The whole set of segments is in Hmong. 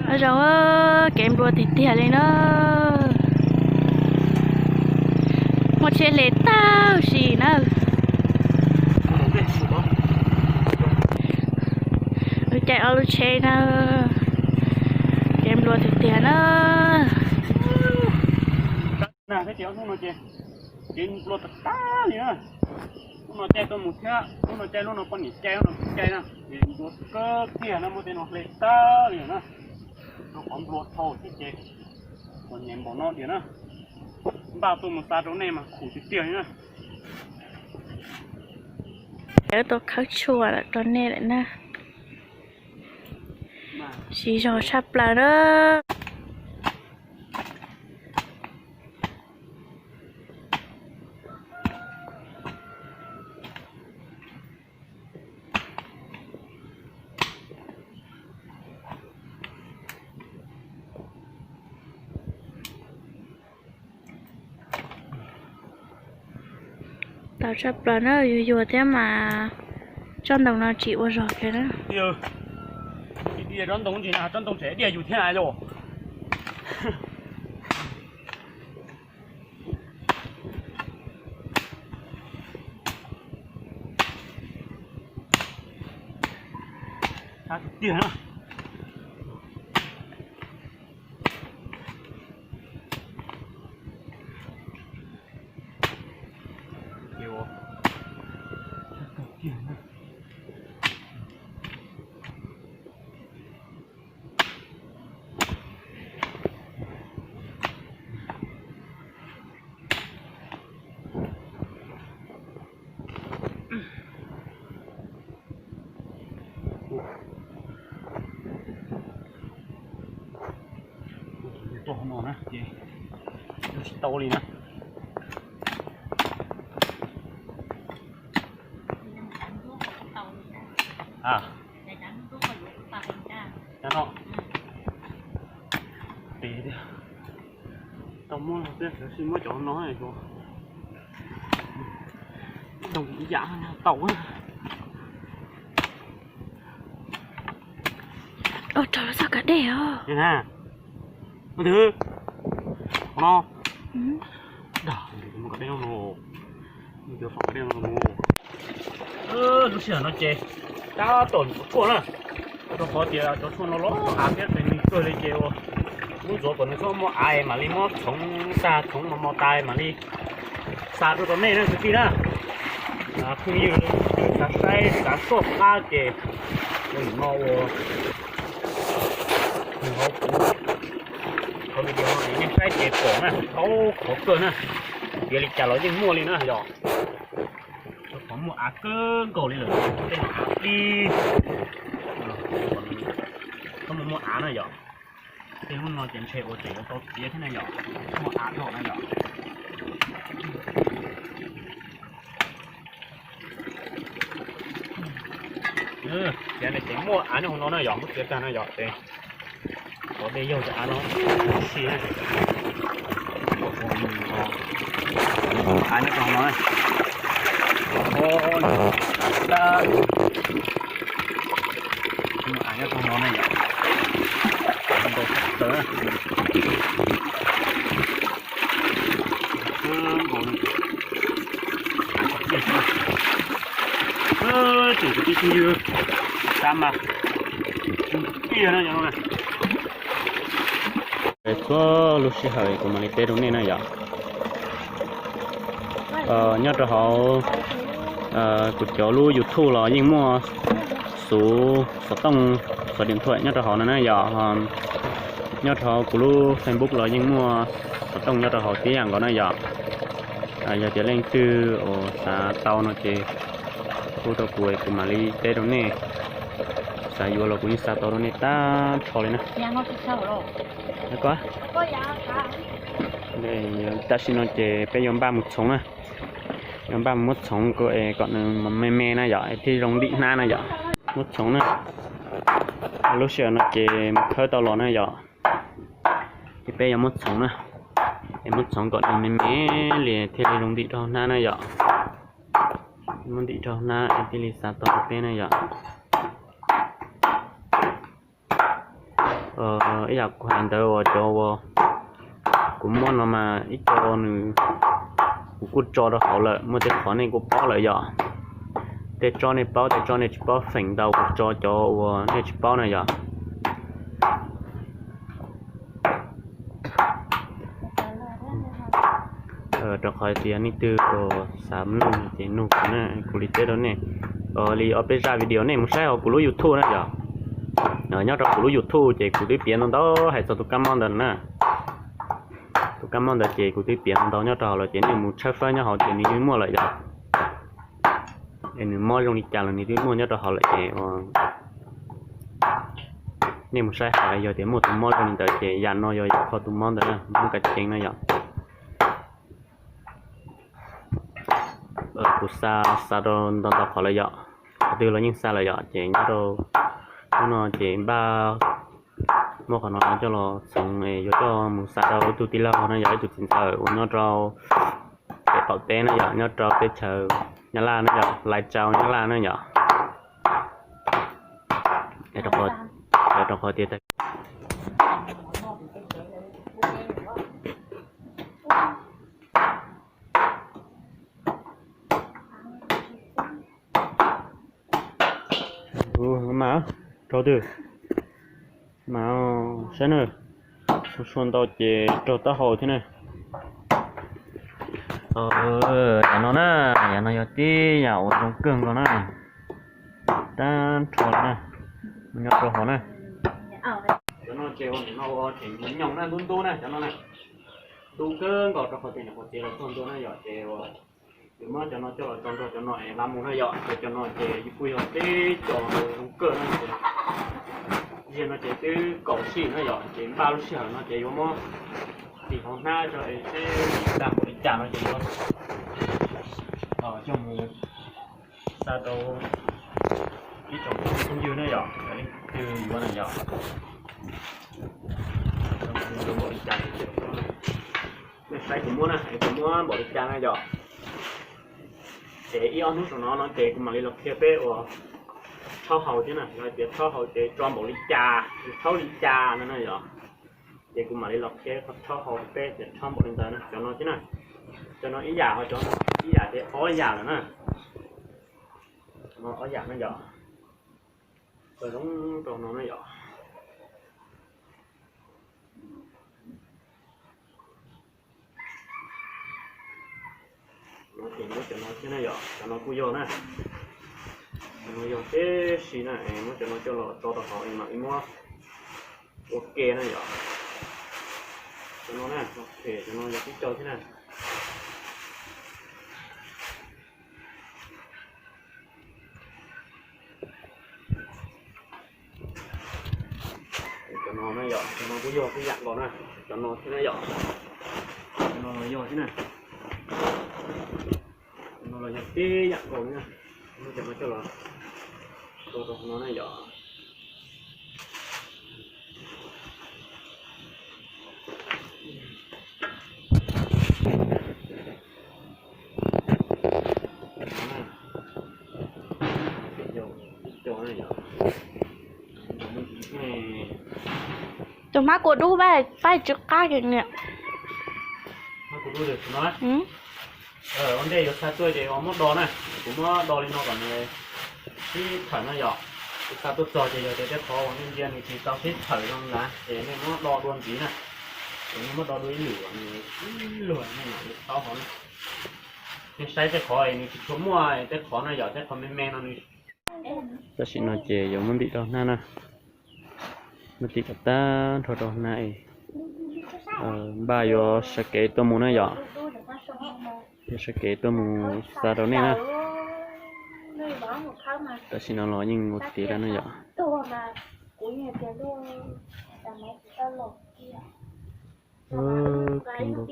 Nyob zoo, kev nplua tiag tiag li na. Muaj tsheb hle tag sim na. Wb caij ob lub tsheb na. Kev nplua tiag tiag na. Kev nplua tag tag li na. Lub no caij tuaj mus thiab, lub no caij, lub no poj niam caij, lub no kuv caij na. Kev nplua kawg kiag na, muaj tej no hle tag li na. Rau qhov nplua dhau thiab ces txom nyem npaum no tiag na. Npaj tuaj mus xa rau nej mas khum tiag tiag li na. Wb tuaj khawb tshuaj rau nej lawm na. Siv zog tshaj plaws na. Tau tshaj plaws na, yuag yuag thiab mas tsob ntoo no tsis ua zog kiag na. Tsob ntoo tsis na, tsob ntoo tseem diaj yus thiab na yom. Tiag na. Tuaj hauv no na ces tsis tau li na. Cov no, tes tiag. Tau muab no thiab, tab sis muab cov no, ntoo ib yam tau. Ua rau lawv txoj kav dej os. Mus twg? Qhov no. Dag, mus kav dej no. Mus twg fom kav dej no mus. Lub sij hawm no ces tab tom ntxuav tshuaj na, rau qhov tias cov tshuaj no los av thiab tes nws kawg li ces ua lub ntxuav kom nws txhob muaj av mam li muab txhoov tag, txhoov mos mos tas mam li xa tuaj rau nej na kwv tij na. Phooj ywg xav saib xav soj qab ces ua nim no ua nws hauv kuv qhov video no nej saib ces pom na, tau qhov kawg na, tiav li cas los yeej muaj li na yom. Rau qhov muaj av kawg nkaus li lawm, tej no av dib, txhob muaj muaj av na yom. Tej lub no ces ntshe ua tseem yuav tau tiav thiab na yom, muaj av dhau na yom. Tiav ces muaj av nyob hauv no na yom, muab tiav tag na yom ces cov dej yaug cov av no si na. Av nyob rau hauv no na. Av nyob rau hauv no na yom. Ntau tshaj plaws na. Kawg nkaus li. Av tsis tiaj xwb. Tsoom kwv tij phooj ywg, xav mas tiaj no yom. Txhua lub sij hawm kuv mam li teb rau nej na yom. Nyob rau hauv kuv cov lub YouTube los yeej muaj xuv xov tooj, xuv điện thoại nyob rau hauv no na yom. Nyob rau hauv kuv lub Facebook los yeej muaj xov tooj nyob rau hauv tib yam nkaus na yom. Yog tias leej twg uas xav tau no ces hu rau kuv, kuv mam li teb rau nej. Xav yuav los kuv yeej xa tau rau nej tag nrho li na. Tam sim no ces peb yuav npaj mus txhoov na. Yuav npaj mus muab txhoov kom nws me me na yom, thiaj zoo ntim hnab na yom. Muab txhoov na. Lub sij hawm no ces mus khawb tau los na yom. Ces peb yuav muab txhoov na. Es muab txhoov kom nws me me li thiaj li zoo ntim rau hnab na yom. Muab ntim rau hnab es thiaj li xa tau rau peb na yom. Ib yam kuv hais ntawd uas cov uas kuv muab no mas ib co nws, kuv kuj tso rau hauv lawm, muaj tej qhov nej kuj paub lawm yom. Tej tsob nej paub, tej tsob nej tsis paub, feem ntau kuv tso cov uas nej tsis paub na yom. Rau qhov tias nej twg uas xav nug ces nug kuv na, kuv li teb rau nej. Li ob peb zaj video nej mus saib hauv kuv lub YouTube na yom. Nyob rau kuv lub YouTube ces kuv twb piav ntau ntau hais txog tus kab mob ntawd na. Tus kab mob ntawd ces kuv twb piav ntau ntau nyob rau hauv lawm ces nej mus tshawb fawb nyob hauv ces nws yeej muaj lawm yom. Es nws mob zoo li cas los nws twb muaj nyob rau hauv lawm ces nej mus saib hauv, yog tias muaj tus mob zoo li ntawd ces yam no yog yam kho tus mob ntawd na, mob kav ceev na yom. Kuv xa, xa rau ntau ntau qhov lawm yom, qhov twg los yeej xa lawm yom, ces nyob rau hnub no ces npaj muab qhov no coj los txhoov yuav coj mus xa rau ib tug tij laug no yog ib tug txiv ntxawm uas nyob rau pem qaum teb na yom, nyob rau teb chaws Nyab Laj na yom, Lai Châu Nyab Laj na yom. Rau qhov tias mas raug twg mas saib na, sua sua ntau ces raug taub hau thiab na. Yam no na, yam no yog tib yam uas zoo kawg nkaus na, tag nrho na, nyob rau hauv na. Cov no ces ua nim no ua ces nyoos na, ntub ntub na, cov no na, ntub kawg nkaus rau qhov tias nyuam qhuav txiav los txog ntua na yom, ces yuav muab cov no coj los tso nrog cov no es la mus na yom, ces cov no ces kuj yog tib co zoo kawg na. Ziag no ces twb kaum sij na yom, ces npaj lub sij hawm no ces yuav muab tis hauv hnab tso es seb dag npaum li cas no ces yuav coj mus xa rau ib tsoom phooj ywg na yom, leej twg yuav na yom. Npaum li cas, nej saib kuv muab na, kuv muab npaum li cas na yom. Ces ib ob hnub saum no no ces kuv mam li los qhia peb uas rhaub haus thiab na, yog tias rhaub haus ces tso npaum li cas, rhaub li cas no na yom. Ces kuv mam li los qhia qhov rhaub haus peb tias rhaub npaum li ntawd na, cov no thiab na. Cov no ib yam, ho cov no ib yam ces ob yam lawm na. No ob yam na yom. Tso zoo rau no na yom. No ces muab cov no thiab na yom, cov no kuj yog na. Cov no yog tib si na, muab cov no coj los tso rau hauv es mam li muab ua ke na yom. Cov no na, cov no yog tib co thiab na. Cov no na yom, cov no kuj yog tib yam nkaus na, cov no thiab na yom. Cov no los yog thiab na. Cov no los yog tib yam nkaus na. Muab cov no coj los tso rau hauv no na yom. Tus hmab kua dub pab, pab tsw qab kiag niam. Ua ntej yuav xa tuaj ces muab do na, kuv muab do li no kom nws sib thawm na yom. Kuv xa tuaj txog ces yog tias tej qhov uas ntsia nws tsis tau sib thawm zoo na ces nej muab do dua ntxiv na. Ces nej muab do dua ib lwm, ib lwm nej mam li tau hov na. Nej saib tej qhov nws tsis tshua muaj tej qhov na yom, tej qhov me me no nws. Tam sim no ces yuav muab ntim rau hnab na. Muab ntim kom tag nrho rau hnab es npaj yuav sawv kev tuaj mus na yom. Yuav sawv kev tuaj mus xa rau nej na. Tam sim no los yeej ua kev lawm na yom.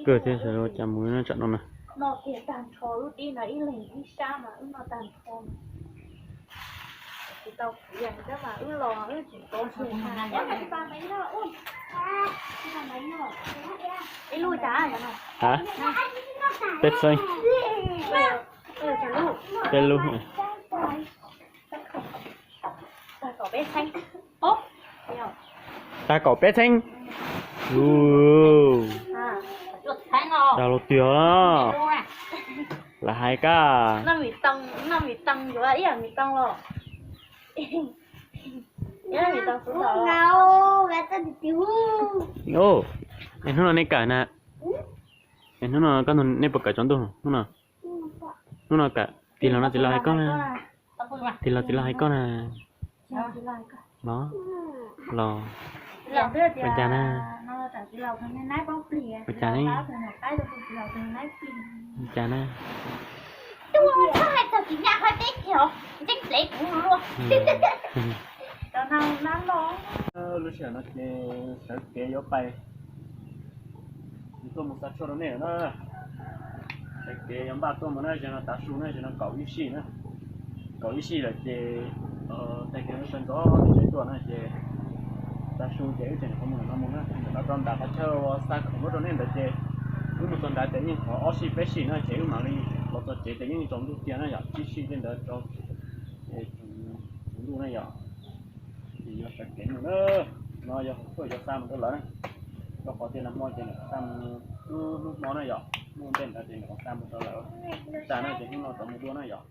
Kawg thiab, sawv daws ua cas mus na tsam no na. Peb txheeb, peb lub. Tag kaum peb txheeb. Dag los tiag na. Lam hais kab. Es hnub no nej kawm na? Es hnub no koj, nej puas kawm tsaus ntuj hnub no? Hnub no kawm. Tig los no txiv laus hais koj na. Tig los txiv laus hais koj na. Los, los. Ua cas na? Ua cas ne? Ua cas na? Lub sij hawm no ces sawv kev yuav pais tuaj mus xa tshuaj rau nej lawm na. Sawv kev yuav npaj tuaj mus na, zaum no tav su na, zaum no kaum ib sij na. Kaum ib sij lawm ces tag kis sawv ntxov tseem tuaj na ces tav su ces wb tseem nyuam qhuav mus no mus na. Ntawm no rau nram qhov chaw uas xa khoom tuaj rau nej ntawd ces wb mus txog nrad ces yeej qhov ob sij peb sij na ces wb mam li los txog tsev ces yeej tsaus ntuj tiag na yom, tsib sij tej ntawd rau tsaus ntuj na yom. Ces yuav sawv kev mus na, no yog tuaj yuav xa mus rau lawv na. Rau qhov tias nag hmo ces nws xa mus hnub hmo na yom, hnub ntej ntawd ces nws xa mus rau lawv tas na ces hnub no rov mus dua na yom.